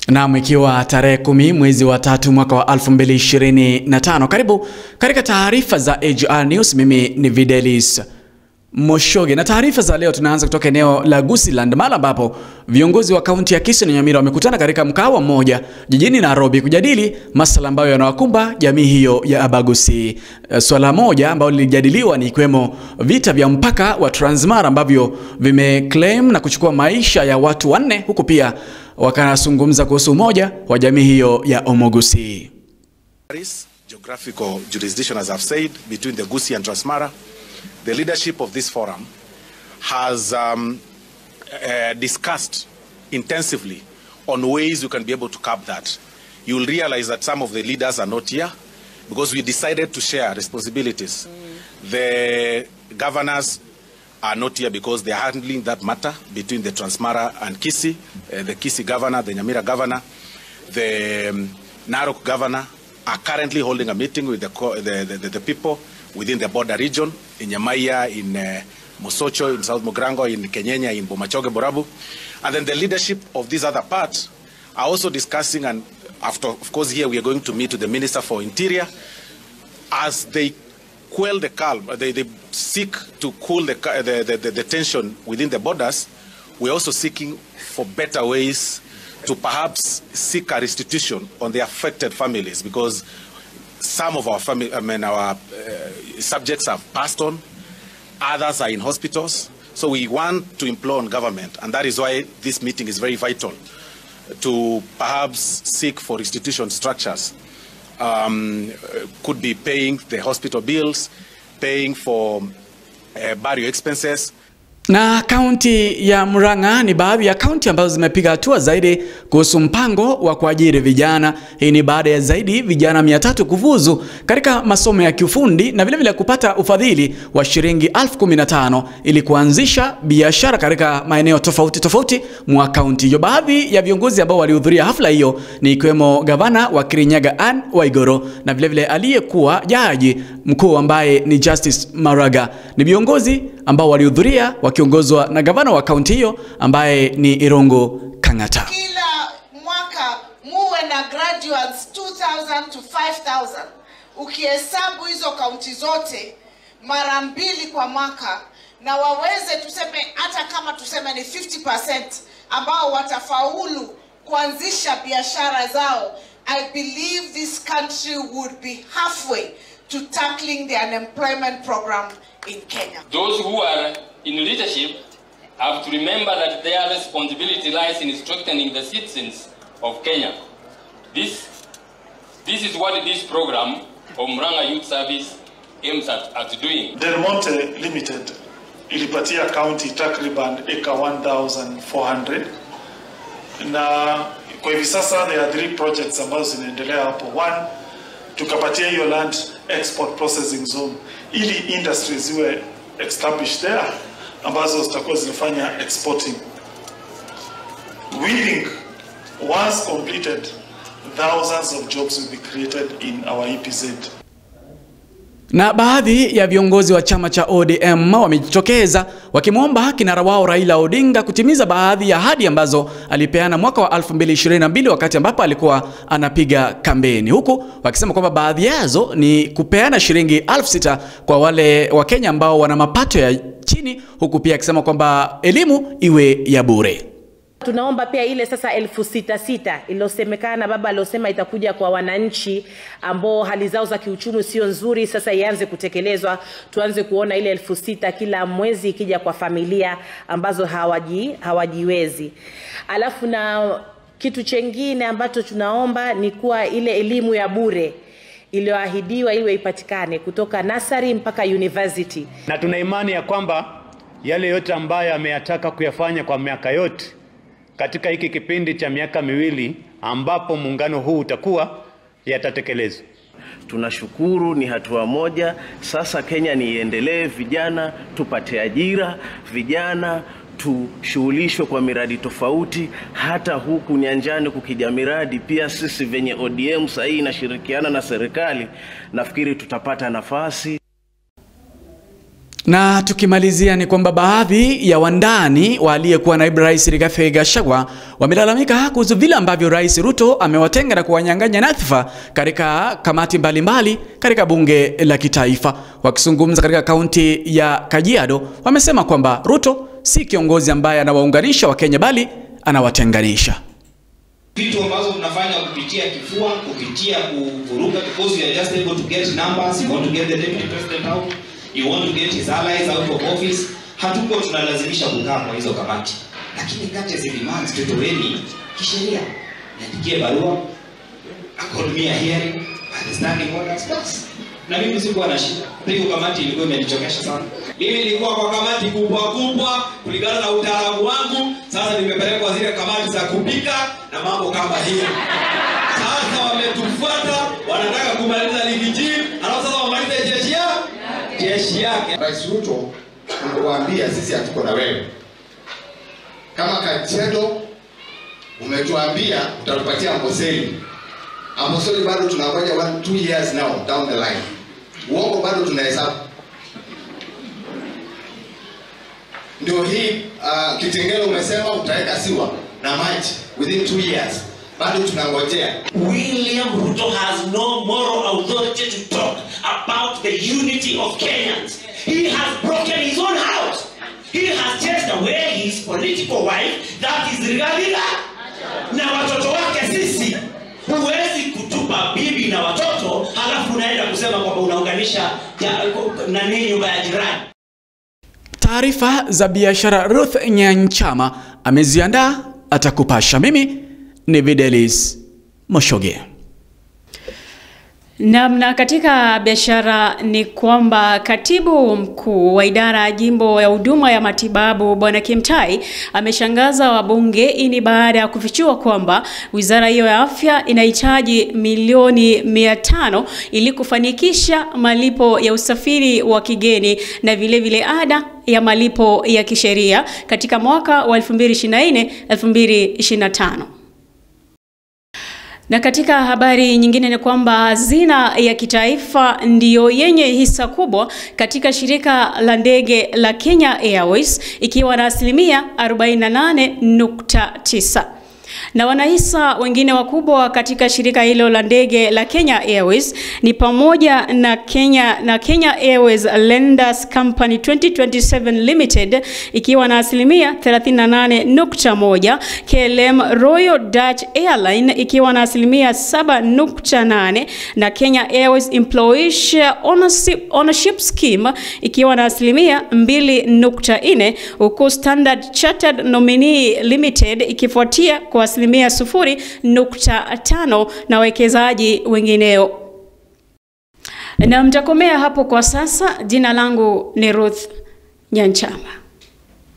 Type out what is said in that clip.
Naam, ikiwa tarehe 10 mwezi wa 3 mwaka wa 2025. Karibu katika taarifa za AGR News. Mimi ni Videlis Moshoge. Na taarifa za leo tunaanza kutoka eneo la Gusiland, mahali ambapo viongozi wa kaunti ya Kisii na Nyamira wamekutana katika mkahawa mmoja jijini Nairobi kujadili masuala ambayo yanawakumba jamii hiyo ya Abagusi. Swala moja ambalo lilijadiliwa ni ikiwemo vita vya mpaka wa Transmara ambavyo vimeclaim na kuchukua maisha ya watu 4, huku pia wakazungumza kuhusu umoja wa jamii hiyo ya Omogusi. Geographical jurisdiction, as I've said, between the Gusii and Transmara. The leadership of this forum has discussed intensively on ways we can be able to curb that. You will realize that some of the leaders are not here because we decided to share responsibilities. The governors are not here because they are handling that matter between the Transmara and Kisii, the Kisii governor, the Nyamira governor, the Narok governor are currently holding a meeting with the people within the border region, in Nyamaiya, in Mosocho, in South Mugrango, in Kenyenya, in Bomachoge, Borabu. And then the leadership of this other part are also discussing, and after, of course, here we are going to meet with the Minister for Interior as they quell the calm, they seek to cool the tension within the borders. We're also seeking for better ways to perhaps seek a restitution on the affected families, because some of our family, I mean, our subjects have passed on, others are in hospitals. So we want to implore on government, and that is why this meeting is very vital, to perhaps seek for restitution structures. Could be paying the hospital bills, paying for burial expenses. Na kaunti ya Murang'a ni baadhi ya kaunti ambazo zimepiga hatua zaidi kuhusu mpango wa kuajiri vijana. Hii ni baada ya zaidi vijana 300 kufuzu katika masomo ya kiufundi na vile vile kupata ufadhili wa shilingi 15,000 ili kuanzisha biashara katika maeneo tofauti tofauti mwa kaunti hiyo. Baadhi ya viongozi ambao walihudhuria hafla hiyo ni ikiwemo gavana wa Kirinyaga Anne Waiguru na vile vile aliyekuwa jaji mkuu ambaye ni Justice Maraga. Ni viongozi ambao walihudhuria wakiongozwa na gavana wa kaunti hiyo ambaye ni Irungu Kang'ata. Kila mwaka muwe na graduates 2,000 to 5,000. Ukihesabu hizo kaunti zote mara 2 kwa mwaka, na waweze tuseme hata kama tuseme ni 50% ambao watafaulu kuanzisha biashara zao, I believe this country would be halfway to tackling the unemployment program in Kenya. Those who are in leadership have to remember that their responsibility lies in strengthening the citizens of Kenya. This is what this program of Murang'a Youth Service aims at doing. Del Monte Limited ilipatia county takriban eka 1,400, na kwa hivi sasa there are 3 projects ambazo zinaendelea hapo. One, tukapatia hiyo land export processing zone ili industries ziwe established there ambazo zitakuwa zinafanya exporting. We think once completed, thousands of jobs will be created in our EPZ. Na baadhi ya viongozi wa chama cha ODM wamejitokeza wakimwomba kinara wao Raila Odinga kutimiza baadhi ya ahadi ambazo alipeana mwaka wa 2022 wakati ambapo alikuwa anapiga kampeni, huku wakisema kwamba baadhi yazo ni kupeana shilingi 6,000 kwa wale wa Kenya ambao wana mapato ya chini, huku pia akisema kwamba elimu iwe ya bure. Tunaomba pia ile sasa 6,000 iliyosemekana baba aliyosema itakuja kwa wananchi ambao hali zao za kiuchumi sio nzuri, sasa ianze kutekelezwa. Tuanze kuona ile 6,000 kila mwezi ikija kwa familia ambazo hawajiwezi. Alafu na kitu chengine ambacho tunaomba ni kuwa ile elimu ya bure iliyoahidiwa iwe ipatikane kutoka nursery mpaka university. Na tuna imani ya kwamba yale yote ambayo ameyataka kuyafanya kwa miaka yote katika hiki kipindi cha miaka 2 ambapo muungano huu utakuwa, yatatekelezwa. Tunashukuru, ni hatua moja. Sasa Kenya ni iendelee, vijana tupate ajira, vijana tushughulishwe kwa miradi tofauti. Hata huku nyanjani kukija miradi pia sisi venye ODM sahi inashirikiana na serikali, nafikiri tutapata nafasi. Na tukimalizia ni kwamba baadhi ya wandani waliyekuwa naibu rais Rigathi Gachagua wamelalamika kuhusu vile ambavyo Rais Ruto amewatenga na kuwanyang'anya nyadhifa katika kamati mbalimbali katika bunge la kitaifa. Wakizungumza katika kaunti ya Kajiado, wamesema kwamba Ruto si kiongozi ambaye anawaunganisha Wakenya bali anawatenganisha. Vitu ambazo mnafanya kupitia kifua, kupitia kuvuruga, because you are just able to get numbers, you want to get the deputy president out, you want to get his allies out of office. Hatuko tunalazimisha kukaa kwa hizo kamati, lakini courtesy demands tutoweni kisheria. Niandikie barua, accord me a hearing, standing orders, bas. Na mimi sikuwa na shida. Hiyo kamati ilikuwa imenichokesha sana. Mimi nilikuwa kwa kamati kubwa kubwa kulingana na utaalamu wangu. Sasa nimepelekwa zile kamati za kupika na mambo kama hiyo. Sasa wametufuata, wanataka kumaliza ligi G, alafu sasa wamalize jeshi yake. Rais Ruto umetuambia sisi hatuko na wewe. Kama Kajiado umetuambia utatupatia Amboseli. Amboseli bado tunangoja 1-2 years now down the line. Uongo bado tunahesabu. Ndio hii Kitengela umesema utaweka siwa na maji within 2 years. Bado tunangojea. William Ruto has no moral authority to talk about the unity of Kenyans. He has broken his own house. He has chased away his political wife, that is Rigathi, na watoto wake sisi. Huwezi kutupa bibi na watoto halafu unaenda kusema kwamba unaunganisha nani nyumba ya jirani. Taarifa za biashara Ruth Nyanchama ameziandaa, atakupasha. Mimi ni Videlis Moshoge. Namna katika biashara ni kwamba katibu mkuu wa idara ya jimbo ya huduma ya matibabu Bwana Kimtai ameshangaza wabunge ini baada ya kufichua kwamba wizara hiyo ya afya inahitaji milioni 500 ili kufanikisha malipo ya usafiri wa kigeni na vile vile ada ya malipo ya kisheria katika mwaka wa 2024 2025. Na katika habari nyingine ni kwamba hazina ya kitaifa ndiyo yenye hisa kubwa katika shirika la ndege la Kenya Airways ikiwa na 48.9%. Na wanahisa wengine wakubwa katika shirika hilo la ndege la Kenya Airways ni pamoja na Kenya Airways Lenders Company 2027 Limited ikiwa na 38.1%, KLM Royal Dutch Airline ikiwa na 7.8% na Kenya Airways Employee Share Ownership Scheme ikiwa na 2.4%, huku Standard Chartered Nominee Limited ikifuatia kwa 0.5% na wawekezaji wengineo. Na mtakomea hapo kwa sasa. Jina langu ni Ruth Nyanchama.